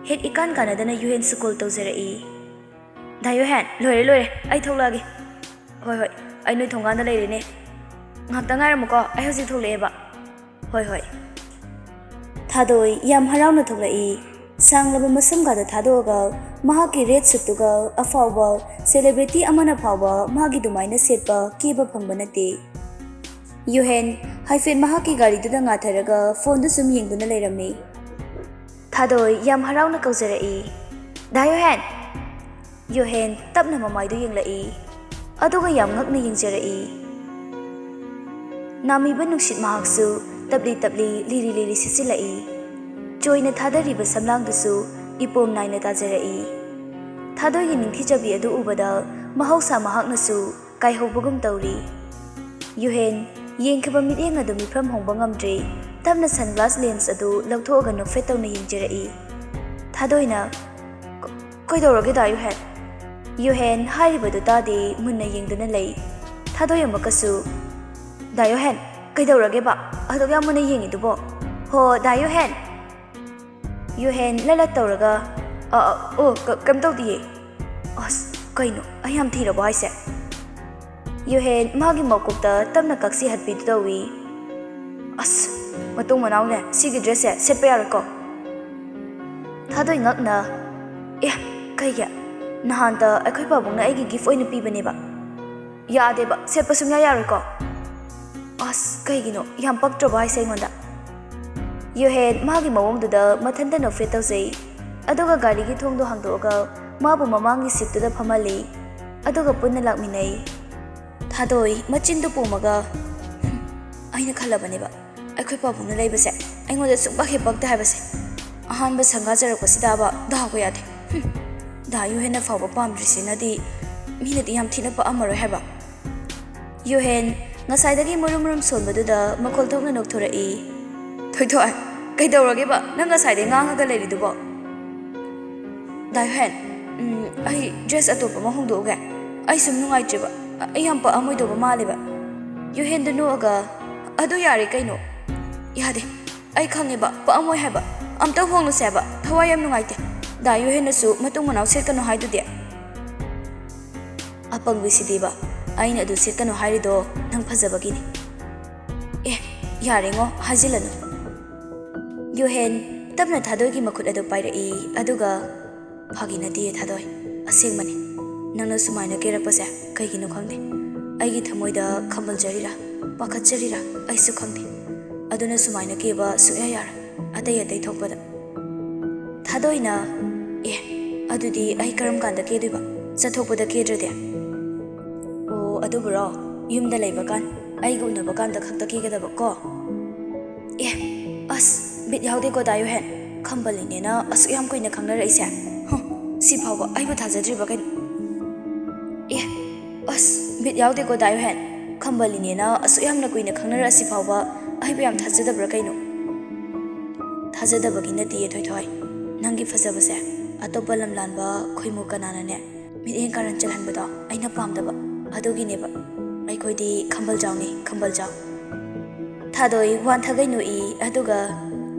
ꯍꯦꯛ ꯏꯀꯥꯟ ꯀꯥꯟꯅꯗꯅ ꯌꯨꯍꯦꯟꯁꯨ call ꯇꯧꯖꯔꯛꯏ꯫ "ꯗꯥ ꯌꯨꯍꯦꯟ, ꯂꯣꯏꯔꯦ, ꯂꯣꯏꯔꯦ, ꯑꯩ ꯊꯣꯛꯂꯛꯑꯒꯦ꯫" "ꯍꯣꯏ, ꯍꯣꯏ, ꯑꯩ ꯅꯣꯏ ꯊꯣꯡꯒꯥꯟꯗ ꯂꯩꯔꯦꯅꯦ꯫ ꯉꯥꯏꯍꯥꯛꯇ ꯉꯥꯏꯔꯝꯃꯨꯀꯣ, ꯑꯩ ꯍꯧꯖꯤꯛ ꯊꯣꯛꯂꯛꯑꯦꯕ꯫" "ꯍꯣꯏ, ꯍꯣꯏ꯫" ꯊꯥꯗꯣꯏ ꯌꯥꯝ ꯍꯔꯥꯎꯅ ꯊꯣꯛꯂꯛꯏ꯫ ꯁꯥꯡꯂꯕ ꯃꯁꯝꯒꯥꯗꯣ ꯊꯥꯗꯣꯛꯑꯒ ꯃꯍꯥꯛꯀꯤ red suitꯇꯨꯒ ꯑꯐꯥꯎꯕ celebrity ꯑꯃꯅ ꯐꯥꯎꯕ ꯃꯥꯒꯤ ꯑꯗꯨꯃꯥꯏꯅ ꯁꯦꯠꯄ ꯀꯦꯕ ꯐꯪꯕ ꯅꯠꯇꯦ꯫ ꯌꯨꯍꯦꯟ ꯍꯥꯏꯐꯦꯠ ꯃꯍꯥꯛꯀꯤ ꯒꯥꯔꯤꯗꯨꯗ ꯉꯥꯊꯔꯒ phoneꯗꯨ ꯁꯨꯝ ꯌꯦꯡꯗꯨꯅ ꯂꯩꯔꯝꯃꯤ꯫ ꯊꯥꯗꯣꯏ ꯌꯥꯝ ꯍꯔꯥꯎꯅ ꯀꯧꯖꯔꯛꯏ, "ꯗꯥ ꯌꯨꯍꯦꯟ!" ꯌꯨꯍꯦꯟ ꯇꯞꯅ ꯃꯃꯥꯏꯗꯨ ꯌꯦꯡꯂꯛꯏ, ꯑꯗꯨꯒ ꯌꯥꯝ ꯉꯛꯅ ꯌꯦꯡꯖꯔꯛꯏ꯫ ꯅꯥꯃꯤꯕ ꯅꯨꯡꯁꯤꯠ ꯃꯍꯥꯛꯁꯨ ꯇꯞꯂꯤ ꯇꯞꯂꯤ, ꯂꯤꯔꯤ ꯂꯤꯔꯤ ꯁꯤꯠꯆꯤꯜꯂꯛꯏ꯫ ꯆꯣꯏꯅ ꯊꯥꯗꯔꯤꯕ ꯁꯝꯂꯥꯡꯗꯨꯁꯨ ꯏꯄꯣꯝ ꯅꯥꯏꯅ ꯇꯥꯖꯔꯛꯏ꯫ ꯊꯥꯗꯣꯏꯒꯤ ꯅꯤꯡꯊꯤꯖꯕꯤ ꯑꯗꯨ ꯎꯕꯗ ꯃꯍꯧꯁꯥ ꯃꯍꯥꯛꯅꯁꯨ ꯀꯥꯏꯍꯧꯕꯒꯨꯝ ꯇꯧꯔꯤ꯫ ꯌꯨꯍꯦꯟ ꯌꯦꯡꯈꯤꯕ ꯃꯤꯠꯌꯦꯡ ꯑꯗꯨ ꯃꯤꯐꯝ ꯍꯣꯡꯕ ꯉꯝꯗ꯭ꯔꯦ꯫ ꯇꯞꯅ sunglass lens ꯑꯗꯨ ꯂꯧꯊꯣꯛꯑꯒ ꯅꯣꯛꯐꯦꯠ ꯇꯧꯅ ꯌꯦꯡꯖꯔꯛꯏ꯫ ꯊꯥꯗꯣꯏꯅ, "ꯀ-, ꯀꯩꯗꯧꯔꯒꯦ ꯗꯥ ꯌꯨꯍꯦꯟ?" ꯌꯨꯍꯦꯟ ꯍꯥꯏꯔꯤꯕꯗꯨ ꯇꯥꯗꯦ, ꯃꯨꯟꯅ ꯌꯦꯡꯗꯨꯅ ꯂꯩ꯫ ꯊꯥꯗꯣꯏ ꯑꯃꯨꯛꯀꯁꯨ, "ꯗꯥ ꯌꯨꯍꯦꯟ, ꯀꯩꯗꯧꯔꯒꯦꯕ? ꯑꯗꯨꯛ ꯌꯥꯝ ꯃꯨꯟꯅ ꯌꯦꯡꯉꯤꯗꯨꯕꯣ? ꯍꯣ, ꯗꯥ ꯌꯨꯍꯦꯟ!" ꯌꯨꯍꯦꯟ ꯂꯂꯠ ꯇꯧꯔꯒ, "ꯑ, ꯑ, ꯑꯣ, ꯀ-, ꯀꯩꯝ ꯇꯧꯗꯤꯌꯦ꯫ ꯑꯁ, ꯀꯩꯅꯣ? ꯑꯩ ꯌꯥꯝ ꯊꯤꯔꯕꯣ ꯍꯥꯏꯁꯦ?" ꯌꯨꯍꯦꯟ ꯃꯥꯒꯤ ꯃꯀꯣꯛꯇ ꯇꯞꯅ ꯀꯛꯁꯤ ꯍꯠꯄꯤꯗꯨ ꯇꯧꯏ꯫ "ꯑꯁ, ꯃꯇꯨꯡ ꯃꯅꯥꯎꯅꯦ, ꯁꯤꯒꯤ dress ꯁꯦ ꯁꯦꯠꯄ ꯌꯥꯔꯣꯏꯀꯣ?" ꯊꯥꯗꯣꯏ ꯉꯛꯅ, "ꯑꯦ, ꯀꯩꯒꯤ? ꯅꯍꯥꯟꯇ ꯑꯩꯈꯣꯏ ꯄꯥꯕꯨꯡꯅ ꯑꯩꯒꯤ gift ꯑꯣꯏꯅ ꯄꯤꯕꯅꯦꯕ꯫ ꯌꯥꯗꯦꯕ, ꯁꯦꯠꯄ ꯁꯨꯡꯌꯥ ꯌꯥꯔꯣꯏꯀꯣ?" "ꯑꯁ, ꯀꯩꯒꯤꯅꯣ? ꯌꯥꯝ ꯄꯛꯇ꯭ꯔꯕꯣ ꯍꯥꯏꯁꯦ ꯑꯩꯉꯣꯟꯗ?" ꯌꯨꯍꯦꯟ ꯃꯥꯒꯤ ꯃꯑꯣꯡꯗꯨꯗ ꯃꯊꯟꯇ ꯅꯣꯛꯐꯦꯠ ꯇꯧꯖꯩ꯫ ꯑꯗꯨꯒ ꯒꯥꯔꯤꯒꯤ ꯊꯣꯡꯗꯣ ꯍꯥꯡꯗꯣꯛꯑꯒ ꯃꯥꯕꯨ ꯃꯃꯥꯡꯒꯤ seat ꯇꯨꯗ ꯐꯝꯍꯜꯂꯤ꯫ ꯑꯗꯨꯒ ꯄꯨꯟꯅ ꯂꯥꯛꯃꯤꯟꯅꯩ꯫ ꯊꯥꯗꯣꯏ ꯃꯆꯤꯟꯗꯨ ꯄꯣꯝꯃꯒ, "ꯍꯨꯝ, ꯑꯩꯅ ꯈꯜꯂꯕꯅꯦꯕ, ꯑꯩꯈꯣꯏ ꯄꯥꯕꯨꯡꯅ ꯂꯩꯕꯁꯦ ꯑꯩꯉꯣꯟꯗ ꯁꯨꯡꯄꯛ ꯍꯦꯛ ꯄꯛꯇꯦ ꯍꯥꯏꯕꯁꯦ꯫ ꯑꯍꯥꯟꯕ ꯁꯪꯒꯥꯖꯔꯛꯄꯁꯤꯗꯕ ꯗꯥꯎꯒ ꯌꯥꯗꯦ꯫ ꯍꯨꯝ, ꯗꯥ ꯌꯨꯍꯦꯟꯅ ꯐꯥꯎꯕ ꯄꯥꯝꯗ꯭ꯔꯤꯁꯤꯅꯗꯤ ꯃꯤꯅꯗꯤ ꯌꯥꯝ ꯊꯤꯅ ꯄꯛꯑꯝꯃꯔꯣꯏ ꯍꯥꯏꯕ꯫" ꯌꯨꯍꯦꯟ ꯉꯁꯥꯏꯗꯒꯤ ꯃꯔꯨꯝ ꯃꯔꯨꯝ ꯁꯣꯟꯕꯗꯨꯗ ꯃꯈꯣꯜ ꯊꯣꯛꯅ ꯅꯣꯛꯊꯣꯔꯛꯏ꯫ "ꯊꯣꯏꯊꯣꯏ, ꯀꯩꯗꯧꯔꯒꯦꯕ ꯅꯪ ꯉꯁꯥꯏꯗꯩ ꯉꯥꯡꯉꯒ ꯂꯩꯔꯤꯗꯨꯕꯣ?" "ꯗꯥ ꯌꯨꯍꯦꯟ, ꯎꯝ, ꯑꯩ dress ꯑꯇꯣꯞꯄ ꯑꯃ ꯍꯣꯡꯗꯣꯛꯎꯒꯦ꯫ ꯑꯩ ꯁꯨꯝ ꯅꯨꯡꯉꯥꯏꯇ꯭ꯔꯦꯕ꯫ ꯑ-, ꯑꯩ ꯌꯥꯝ ꯄꯛꯑꯝꯃꯣꯏꯗꯧꯕ ꯃꯥꯜꯂꯦꯕ꯫" ꯌꯨꯍꯦꯟꯗꯨ ꯅꯣꯛꯑꯒ, "ꯑꯗꯨ ꯌꯥꯔꯦ ꯀꯩꯅꯣ?" "ꯌꯥꯗꯦ꯫ ꯑꯩ ꯈꯪꯉꯦꯕ, ꯄꯛꯑꯝꯃꯣꯏ ꯍꯥꯏꯕ꯫ ꯑꯝꯇ ꯍꯣꯡꯉꯁꯦ ꯍꯥꯏꯕ꯫ ꯊꯋꯥꯏ ꯌꯥꯝ ꯅꯨꯡꯉꯥꯏꯇꯦ꯫ ꯗꯥ ꯌꯨꯍꯦꯟꯅꯁꯨ ꯃꯇꯨꯡ ꯃꯅꯥꯎ ꯁꯦꯠꯀꯅꯨ ꯍꯥꯏꯗꯨꯗꯤ꯫" "ꯑꯄꯪꯕꯤꯁꯤꯗꯤꯕ, ꯑꯩꯅ ꯑꯗꯨ ꯁꯦꯠꯀꯅꯨ ꯍꯥꯏꯔꯤꯗꯣ ꯅꯪ ꯐꯖꯕꯒꯤꯅꯤ꯫" "ꯑꯦ, ꯌꯥꯔꯦꯉꯣ, ꯍꯥꯏꯖꯤꯜꯂꯅꯨ꯫" ꯌꯨꯍꯦꯟ ꯇꯞꯅ ꯊꯥꯗꯣꯏꯒꯤ ꯃꯈꯨꯠ ꯑꯗꯨ ꯄꯥꯏꯔꯛꯏ, ꯑꯗꯨꯒ, "ꯐꯥꯒꯤ ꯅꯠꯇꯤꯌꯦ ꯊꯥꯗꯣꯏ, ꯑꯁꯦꯡꯕꯅꯤ꯫ ꯅꯪꯅ ꯁꯨꯃꯥꯏꯅ ꯀꯦꯔꯛꯄꯁꯦ ꯀꯩꯒꯤꯅꯣ ꯈꯪꯗꯦ꯫ ꯑꯩꯒꯤ ꯊꯃꯣꯏꯗ ꯈꯝꯕꯜꯖꯔꯤꯔꯥ, ꯄꯥꯈꯠꯆꯔꯤꯔꯥ ꯑꯩꯁꯨ ꯈꯪꯗꯦ꯫ ꯑꯗꯨꯅ ꯁꯨꯃꯥꯏꯅ ꯀꯦꯕ ꯁꯨꯡꯌꯥ ꯌꯥꯔꯣꯏ, ꯑꯇꯩ ꯑꯇꯩ ꯊꯣꯛꯄꯗ꯫" ꯊꯥꯗꯣꯏꯅ, "ꯑꯦ, ꯑꯗꯨꯗꯤ ꯑꯩ ꯀꯔꯝ ꯀꯥꯟꯗ ꯀꯦꯗꯣꯏꯕ? ꯆꯠꯊꯣꯛꯄꯗ ꯀꯦꯗ꯭ꯔꯗꯤ? ꯑꯣ, ꯑꯗꯨꯕꯨꯔꯣ? ꯌꯨꯝꯗ ꯂꯩꯕ ꯀꯥꯟ, ꯑꯩꯒ ꯎꯅꯕ ꯀꯥꯟꯗ ꯈꯛꯇ ꯀꯦꯒꯗꯕ ꯀꯣ? ꯑꯦ, ꯑꯁ, ꯕꯤꯠ ꯌꯥꯎꯗꯦꯀꯣ ꯗꯥ ꯌꯨꯍꯦꯟ꯫ ꯈꯝꯕꯜꯂꯤꯅꯦꯅ ꯑꯁꯨꯛ ꯌꯥꯝ ꯀꯨꯏꯅ ꯈꯪꯅꯔꯛꯏꯁꯦ꯫ ꯍꯨꯝ, ꯁꯤ ꯐꯥꯎꯕ ꯑꯩꯕꯨ ꯊꯥꯖꯗ꯭ꯔꯤꯕ ꯀꯩꯅꯣ? ꯑꯦ, ꯑꯁ, ꯕꯤꯠ ꯌꯥꯎꯗꯦꯀꯣ ꯗꯥ ꯌꯨꯍꯦꯟ꯫ ꯈꯝꯕꯜꯂꯤꯅꯦꯅ ꯑꯁꯨꯛ ꯌꯥꯝꯅ ꯀꯨꯏꯅ ꯈꯪꯅꯔꯛꯑꯁꯤ ꯐꯥꯎꯕ ꯑꯩꯕꯨ ꯌꯥꯝ ꯊꯥꯖꯗꯕ꯭ꯔꯥ ꯀꯩꯅꯣ? ꯊꯥꯖꯗꯕꯒꯤ ꯅꯠꯇꯤꯌꯦ ꯊꯣꯏꯊꯣꯏ꯫ ꯅꯪꯒꯤ ꯐꯖꯕꯁꯦ ꯑꯇꯣꯞꯄ ꯂꯝꯂꯥꯟꯕ ꯈꯣꯏꯃꯨ ꯀꯅꯥꯅꯅꯦ ꯃꯤꯠꯌꯦꯡ ꯀꯥꯔꯟ ꯆꯠꯍꯟꯕꯗꯣ ꯑꯩꯅ ꯄꯥꯝꯗꯕ꯫ ꯑꯗꯨꯒꯤꯅꯦꯕ꯫ ꯑꯩꯈꯣꯏꯗꯤ ꯈꯝꯕꯜꯖꯥꯎꯅꯤ, ꯈꯝꯕꯜꯖꯥꯎ꯫ ꯊꯥꯗꯣꯏ ꯋꯥꯟꯊꯒꯩ ꯅꯣꯛꯏ, ꯑꯗꯨꯒ,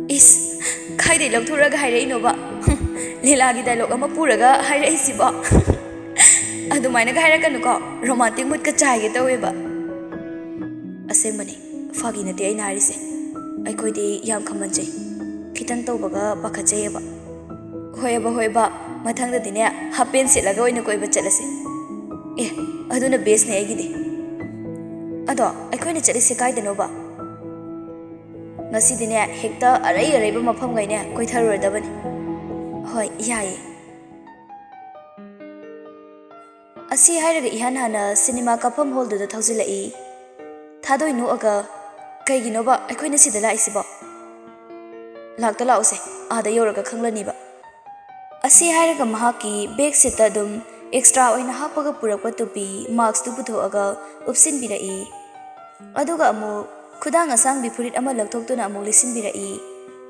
"ꯏꯁ, ꯀꯥꯏꯗꯩ ꯂꯧꯊꯣꯔꯛꯑꯒ ꯍꯥꯏꯔꯛꯏꯅꯣꯕ? ꯍꯨꯝ, ꯂꯤꯂꯥꯒꯤ ꯗꯥꯏꯂꯣꯛ ꯑꯃ ꯄꯨꯔꯒ ꯍꯥꯏꯔꯛꯏꯁꯤꯕꯣ?" ꯑꯗꯨꯃꯥꯏꯅꯒ ꯍꯥꯏꯔꯛꯀꯅꯨꯀꯣ, ꯔꯣꯃꯥꯟꯇꯤꯛ ꯃꯨꯠꯀ ꯆꯥꯏꯒꯦ ꯇꯧꯋꯦꯕ꯫ ꯑꯁꯦꯡꯕꯅꯤ, ꯐꯥꯒꯤ ꯅꯠꯇꯦ ꯑꯩꯅ ꯍꯥꯏꯔꯤꯁꯦ꯫ ꯑꯩꯈꯣꯏꯗꯤ ꯌꯥꯝ ꯈꯝꯕꯟꯖꯩ, ꯈꯤꯇꯪ ꯇꯧꯕꯒ ꯄꯥꯈꯠꯆꯩꯌꯦꯕ꯫ ꯍꯣꯏꯕ, ꯍꯣꯏꯕ, ꯃꯊꯪꯗꯗꯤꯅꯦ ꯍꯥꯞ ꯄꯦꯟ ꯁꯦꯠꯂꯒ ꯑꯣꯏꯅ ꯀꯣꯏꯕ ꯆꯠꯂꯁꯦ꯫ ꯑꯦ, ꯑꯗꯨꯅ ꯕꯦꯁꯅꯦ ꯑꯩꯒꯤꯗꯤ꯫ ꯑꯗꯣ ꯑꯩꯈꯣꯏꯅ ꯆꯠꯂꯤꯁꯦ ꯀꯥꯏꯗꯅꯣꯕ? ꯉꯁꯤꯗꯤꯅꯦ ꯍꯦꯛꯇ ꯑꯔꯩ ꯑꯔꯩꯕ ꯃꯐꯝꯈꯩꯅꯦ ꯀꯣꯏꯊꯔꯨꯔꯗꯕꯅꯤ꯫ ꯍꯣꯏ, ꯌꯥꯏꯌꯦ꯫ ꯑꯁꯤ ꯍꯥꯏꯔꯒ ꯏꯍꯥꯟ ꯍꯥꯟꯅ ꯁꯤꯅꯦꯃꯥ ꯀꯥꯞꯐꯝ ꯍꯣꯜꯗꯨꯗ ꯊꯧꯖꯤꯜꯂꯛꯏ꯫ ꯊꯥꯗꯣꯏ ꯅꯣꯛꯑꯒ, "ꯀꯩꯒꯤꯅꯣꯕ ꯑꯩꯈꯣꯏꯅ ꯁꯤꯗ ꯂꯥꯛꯏꯁꯤꯕꯣ? ꯂꯥꯛꯇ ꯂꯥꯛꯎꯁꯦ, ꯑꯥꯗ ꯌꯧꯔꯒ ꯈꯪꯂꯅꯤꯕ"꯫ ꯑꯁꯤ ꯍꯥꯏꯔꯒ ꯃꯍꯥꯛꯀꯤ ꯕꯦꯛ ꯁꯤꯠꯇ ꯑꯗꯨꯝ ꯑꯦꯛꯁꯇ꯭ꯔꯥ ꯑꯣꯏꯅ ꯍꯥꯞꯄꯒ ꯄꯨꯔꯛꯄ ꯇꯨꯄꯤ, ꯃꯥꯛꯁꯇꯨ ꯄꯨꯊꯣꯛꯑꯒ ꯎꯞꯁꯤꯟꯕꯤꯔꯛꯏ꯫ ꯑꯗꯨꯒ ꯑꯃꯨꯛ ꯈꯨꯗꯥꯡ ꯑꯁꯥꯡꯕꯤ ꯐꯨꯔꯤꯠ ꯑꯃ ꯂꯧꯊꯣꯛꯇꯨꯅ ꯑꯃꯨꯛ ꯂꯤꯠꯁꯤꯟꯕꯤꯔꯛꯏ꯫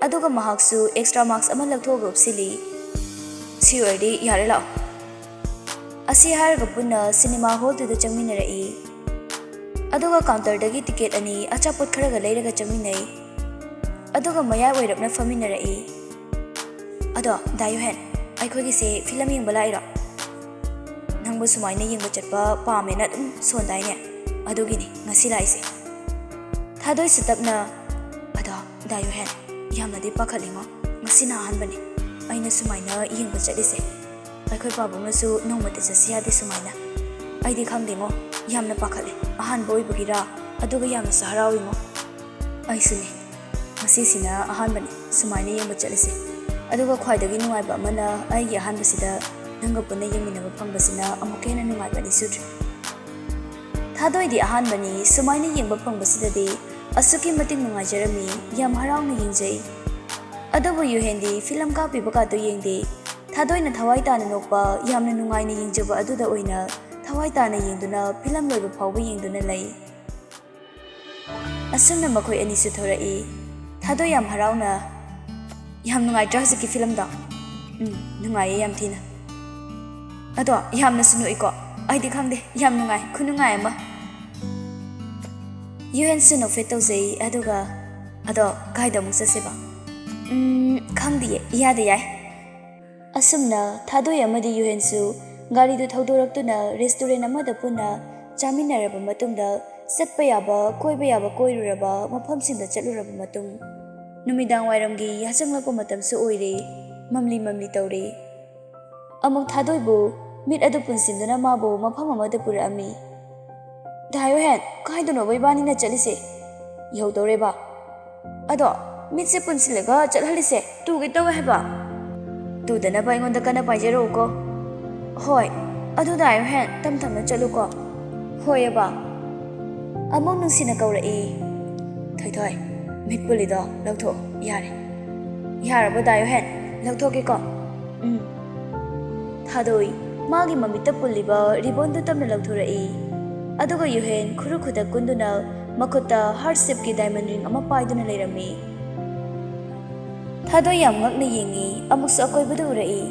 ꯑꯗꯨꯒ ꯃꯍꯥꯛꯁꯨ ꯑꯦꯛꯁꯇ꯭ꯔꯥ ꯃꯥꯛꯁ ꯑꯃ ꯂꯧꯊꯣꯛꯑꯒ ꯎꯞꯁꯤꯜꯂꯤ꯫ "ꯁꯤ ꯑꯣꯏꯔꯗꯤ ꯌꯥꯔꯦ, ꯂꯥꯛꯑꯣ"꯫ ꯑꯁꯤ ꯍꯥꯏꯔꯒ ꯄꯨꯟꯅ ꯁꯤꯅꯦꯃꯥ ꯍꯣꯜꯗꯨꯗ ꯆꯪꯃꯤꯟꯅꯔꯛꯏ꯫ ꯑꯗꯨꯒ ꯀꯥꯎꯟꯇꯔꯗꯒꯤ ꯇꯤꯀꯦꯠ ꯑꯅꯤ ꯑꯆꯥꯄꯣꯠ ꯈꯔꯒ ꯂꯩꯔꯒ ꯆꯪꯃꯤꯟꯅꯩ꯫ ꯑꯗꯨꯒ ꯃꯌꯥꯏ ꯑꯣꯏꯔꯞꯅ ꯐꯝꯃꯤꯟꯅꯔꯛꯏ꯫ "ꯑꯗꯣ ꯗꯥ ꯌꯨꯍꯦꯟ, ꯑꯩꯈꯣꯏꯒꯤꯁꯦ ꯐꯤꯂꯝ ꯌꯦꯡꯕ ꯂꯥꯛꯏꯔꯣ? ꯅꯪꯕꯨ ꯁꯨꯃꯥꯏꯅ ꯌꯦꯡꯕ ꯆꯠꯄ ꯄꯥꯝꯃꯦꯅ ꯑꯗꯨꯝ ꯁꯣꯟꯗꯥꯏꯅꯦ, ꯑꯗꯨꯒꯤꯅꯤ ꯉꯁꯤ ꯂꯥꯛꯏꯁꯦ"꯫ ꯊꯥꯗꯣꯏꯁꯨ ꯇꯞꯅ, "ꯑꯗꯣ ꯗꯥ ꯌꯨꯍꯦꯟ, ꯌꯥꯝꯅꯗꯤ ꯄꯥꯈꯠꯂꯤꯉꯣ, ꯉꯁꯤꯅ ꯑꯍꯥꯟꯕꯅꯤ ꯑꯩꯅ ꯁꯨꯃꯥꯏꯅ ꯌꯦꯡꯕ ꯆꯠꯂꯤꯁꯦ꯫ ꯑꯩꯈꯣꯏ ꯄꯥꯕꯨꯡꯅꯁꯨ ꯅꯣꯡꯃꯇ ꯆꯠꯁꯤ ꯌꯥꯗꯦ ꯁꯨꯃꯥꯏꯅ꯫ ꯑꯩꯗꯤ ꯈꯪꯗꯦꯉꯣ, ꯌꯥꯝꯅ ꯄꯥꯈꯠꯂꯦ, ꯑꯍꯥꯟꯕ ꯑꯣꯏꯕꯒꯤꯔꯥ, ꯑꯗꯨꯒ ꯌꯥꯝꯅꯁꯨ ꯍꯔꯥꯎꯏꯉꯣ"꯫ "ꯑꯩꯁꯨꯅꯦ, ꯉꯁꯤꯁꯤꯅ ꯑꯍꯥꯟꯕꯅꯤ ꯁꯨꯃꯥꯏꯅ ꯌꯦꯡꯕ ꯆꯠꯂꯤꯁꯦ꯫ ꯑꯗꯨꯒ ꯈ꯭ꯋꯥꯏꯗꯒꯤ ꯅꯨꯡꯉꯥꯏꯕ ꯑꯃꯅ, ꯑꯩꯒꯤ ꯑꯍꯥꯟꯕꯁꯤꯗ ꯅꯪꯒ ꯄꯨꯟꯅ ꯌꯦꯡꯃꯤꯟꯅꯕ ꯐꯪꯕꯁꯤꯅ ꯑꯃꯨꯛꯀ ꯍꯦꯟꯅ ꯅꯨꯡꯉꯥꯏꯕ ꯑꯅꯤ ꯁꯨꯗ꯭ꯔꯦ꯫ ꯊꯥꯗꯣꯏꯗꯤ ꯑꯍꯥꯟꯕꯅꯤ, ꯁꯨꯃꯥꯏꯅ ꯌꯦꯡꯕ ꯐꯪꯕꯁꯤꯗꯗꯤ ꯑꯁꯨꯛꯀꯤ ꯃꯇꯤꯛ ꯅꯨꯡꯉꯥꯏꯖꯔꯝꯃꯤ, ꯌꯥꯝ ꯍꯔꯥꯎꯅ ꯌꯦꯡꯖꯩ꯫ ꯑꯗꯨꯕꯨ ꯌꯨꯍꯦꯟꯗꯤ ꯐꯤꯂꯝ ꯀꯥꯞꯄꯤꯕ ꯀꯥꯗꯨ ꯌꯦꯡꯗꯦ꯫ ꯊꯥꯗꯣꯏꯅ ꯊꯋꯥꯏ ꯇꯥꯅ ꯅꯣꯛꯄ, ꯌꯥꯝꯅ ꯅꯨꯡꯉꯥꯏꯅ ꯌꯦꯡꯖꯕ ꯑꯗꯨꯗ ꯑꯣꯏꯅ ꯊꯋꯥꯏ ꯇꯥꯅ ꯌꯦꯡꯗꯨꯅ ꯐꯤꯂꯝ ꯂꯣꯏꯕ ꯐꯥꯎꯕ ꯌꯦꯡꯗꯨꯅ ꯂꯩ꯫ ꯑꯁꯨꯝꯅ ꯃꯈꯣꯏ ꯑꯅꯤꯁꯨ ꯊꯣꯔꯛꯏ꯫ ꯊꯥꯗꯣꯏ ꯌꯥꯝ ꯍꯔꯥꯎꯅ, "ꯌꯥꯝ ꯅꯨꯡꯉꯥꯏꯇ꯭ꯔꯥ ꯍꯧꯖꯤꯛꯀꯤ ꯐꯤꯂꯝꯗꯣ?" "ꯎꯝ, ꯅꯨꯡꯉꯥꯏꯌꯦ ꯌꯥꯝ ꯊꯤꯅ꯫ ꯑꯗꯣ ꯌꯥꯝꯅꯁꯨ ꯅꯣꯛꯏꯀꯣ? ꯑꯩꯗꯤ ꯈꯪꯗꯦ, ꯌꯥꯝ ꯅꯨꯡꯉꯥꯏ, ꯈꯨꯅꯨꯡꯉꯥꯏ ꯑꯃ꯫" ꯌꯨꯍꯦꯟꯁꯨ ꯅꯣꯛꯐꯦꯠ ꯇꯧꯖꯩ, ꯑꯗꯨꯒ, "ꯑꯗꯣ ꯀꯥꯏꯗ ꯑꯃꯨꯛ ꯆꯠꯁꯦꯕ?" "ꯎꯝ, ꯈꯪꯗꯤꯌꯦ, ꯏꯌꯥꯗ ꯌꯥꯏ꯫" ꯑꯁꯨꯝꯅ ꯊꯥꯗꯣꯏ ꯑꯃꯗꯤ ꯌꯨꯍꯦꯟꯁꯨ ꯒꯥꯔꯤꯗꯨ ꯊꯧꯗꯣꯔꯛꯇꯨꯅ ꯔꯦꯁꯇꯨꯔꯦꯟ ꯑꯃꯗ ꯄꯨꯟꯅ ꯆꯥꯃꯤꯟꯅꯔꯕ ꯃꯇꯨꯡꯗ, ꯆꯠꯄ ꯌꯥꯕ, ꯀꯣꯏꯕ ꯌꯥꯕ ꯀꯣꯏꯔꯨꯔꯕ, ꯃꯐꯝꯁꯤꯡꯗ ꯆꯠꯂꯨꯔꯕ ꯃꯇꯨꯡ, ꯅꯨꯃꯤꯗꯥꯡ ꯋꯥꯏꯔꯝꯒꯤ ꯌꯥꯆꯪꯂꯛꯄ ꯃꯇꯝꯁꯨ ꯑꯣꯏꯔꯦ꯫ ꯃꯝꯂꯤ ꯃꯝꯂꯤ ꯇꯧꯔꯦ꯫ ꯑꯃꯨꯛ ꯊꯥꯗꯣꯏꯕꯨ ꯃꯤꯠ ꯑꯗꯨ ꯄꯨꯟꯁꯤꯟꯗꯨꯅ ꯃꯥꯕꯨ ꯃꯐꯝ ꯑꯃꯗ ꯄꯨꯔꯛꯑꯝꯃꯤ꯫ "ꯗꯥ ꯌꯨꯍꯦꯟ, ꯀꯥꯏꯗꯅꯣꯕ ꯏꯕꯥꯅꯤꯅ ꯆꯠꯂꯤꯁꯦ? ꯌꯧꯗꯧꯔꯦꯕ꯫ ꯑꯗꯣ ꯃꯤꯠꯁꯦ ꯄꯨꯟꯁꯤꯜꯂꯒ ꯆꯠꯍꯜꯂꯤꯁꯦ ꯇꯨꯒꯦ ꯇꯧꯋꯦ ꯍꯥꯏꯕ꯫ ꯇꯨꯗꯅꯕ ꯑꯩꯉꯣꯟꯗ ꯀꯟꯅ ꯄꯥꯏꯖꯔꯛꯎꯀꯣ꯫" "ꯍꯣꯏ, ꯑꯗꯨ ꯗꯥ ꯌꯨꯍꯦꯟ, ꯇꯝ ꯇꯝꯅ ꯆꯠꯂꯨꯀꯣ꯫" "ꯍꯣꯏ ꯑꯕ꯫" ꯑꯃꯨꯛ ꯅꯨꯡꯁꯤꯅ ꯀꯧꯔꯛꯏ꯫ "ꯊꯣꯏꯊꯣꯏ, ꯃꯤꯠ ꯄꯨꯜꯂꯤꯗꯣ ꯂꯧꯊꯣꯛꯑꯣ, ꯌꯥꯔꯦ꯫" "ꯌꯥꯔꯕꯣ ꯗꯥ ꯌꯨꯍꯦꯟ? ꯂꯧꯊꯣꯛꯀꯦꯀꯣ꯫" "ꯎꯝ꯫" ꯊꯥꯗꯣꯏ ꯃꯥꯒꯤ ꯃꯃꯤꯠꯇ ꯄꯨꯜꯂꯤꯕ ꯔꯤꯕꯣꯟꯗꯨ ꯇꯞꯅ ꯂꯧꯊꯣꯔꯛꯏ꯫ ꯑꯗꯨꯒ ꯌꯨꯍꯦꯟ ꯈꯨꯔꯨ ꯈꯨꯗꯛ ꯀꯨꯟꯗꯨꯅ ꯃꯈꯨꯠꯇ ꯍꯥꯔꯠ ꯁꯦꯞꯀꯤ ꯗꯥꯏꯃꯟ ꯔꯤꯡ ꯑꯃ ꯄꯥꯏꯗꯨꯅ ꯂꯩꯔꯝꯃꯤ꯫ ꯊꯥꯗꯣꯏ ꯌꯥꯝ ꯉꯛꯅ ꯌꯦꯡꯉꯤ, ꯑꯃꯨꯛꯁꯨ ꯑꯀꯣꯏꯕꯗ ꯎꯔꯛꯏ꯫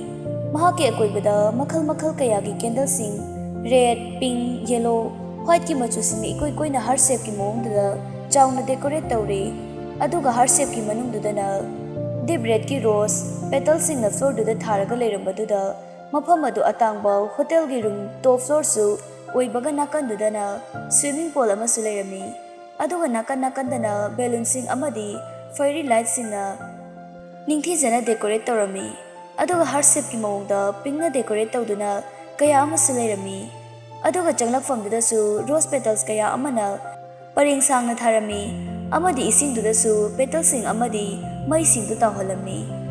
ꯃꯍꯥꯛꯀꯤ ꯑꯀꯣꯏꯕꯗ ꯃꯈꯜ ꯃꯈꯜ ꯀꯌꯥꯒꯤ ꯀꯦꯟꯗꯜꯁꯤꯡ, ꯔꯦꯗ, ꯄꯤꯡ, ꯌꯦꯂꯣ, ꯋꯥꯏꯠꯀꯤ ꯃꯆꯨꯁꯤꯡꯅ ꯏꯀꯣꯏ ꯀꯣꯏꯅ ꯍꯥꯔꯠ ꯁꯦꯞꯀꯤ ꯃꯑꯣꯡꯗꯨꯗ ꯆꯥꯎꯅ ꯗꯦꯀꯣꯔꯦꯠ ꯇꯧꯔꯤ꯫ ꯑꯗꯨꯒ ꯍꯥꯔꯠ ꯁꯦꯞꯀꯤ ꯃꯅꯨꯡꯗꯨꯗꯅ ꯗꯤꯞ ꯔꯦꯗꯀꯤ ꯔꯣꯁ ꯄꯦꯇꯜꯁꯤꯡꯅ ꯐ꯭ꯂꯣꯔꯗꯨꯗ ꯊꯥꯔꯒ ꯂꯩꯔꯝꯕꯗꯨꯗ, ꯃꯐꯝ ꯑꯗꯨ ꯑꯇꯥꯡꯕ ꯍꯣꯇꯦꯜꯒꯤ ꯔꯨꯝ ꯇꯣꯞ ꯐ꯭ꯂꯣꯔꯁꯨ ꯑꯣꯏꯕꯒ ꯅꯥꯀꯟꯗꯨꯗꯅ ꯁ꯭ꯋꯤꯃꯤꯡ ꯄꯣꯜ ꯑꯃꯁꯨ ꯂꯩꯔꯝꯃꯤ꯫ ꯑꯗꯨꯒ ꯅꯥꯀꯟ ꯅꯥꯀꯟꯗꯅ ꯕꯦꯂꯨꯟꯁꯤꯡ ꯑꯃꯗꯤ ꯐꯦꯔꯤ ꯂꯥꯏꯠꯁꯤꯡꯅ ꯅꯤꯡꯊꯤꯖꯅ ꯗꯦꯀꯣꯔꯦꯠ ꯇꯧꯔꯝꯃꯤ꯫ ꯑꯗꯨꯒ ꯍꯥꯔꯠ ꯁꯦꯞꯀꯤ ꯃꯑꯣꯡꯗ ꯄꯤꯡꯅ ꯗꯦꯀꯣꯔꯦꯠ ꯇꯧꯗꯨꯅ ꯀꯌꯥ ꯑꯃꯁꯨ ꯂꯩꯔꯝꯃꯤ꯫ ꯑꯗꯨꯒ ꯆꯪꯂꯛꯐꯝꯗꯨꯗꯁꯨ ꯔꯣꯁ ꯄꯦꯇꯜꯁ ꯀꯌꯥ ꯑꯃꯅ ꯄꯔꯦꯡ ꯁꯥꯡꯅ ꯊꯥꯔꯝꯃꯤ, ꯑꯃꯗꯤ ꯏꯁꯤꯡꯗꯨꯗꯁꯨ ꯄꯦꯇꯜꯁꯤꯡ ꯑꯃꯗꯤ ꯃꯩꯁꯤꯡꯗꯨ ꯇꯥꯎꯍꯜꯂꯝꯃꯤ꯫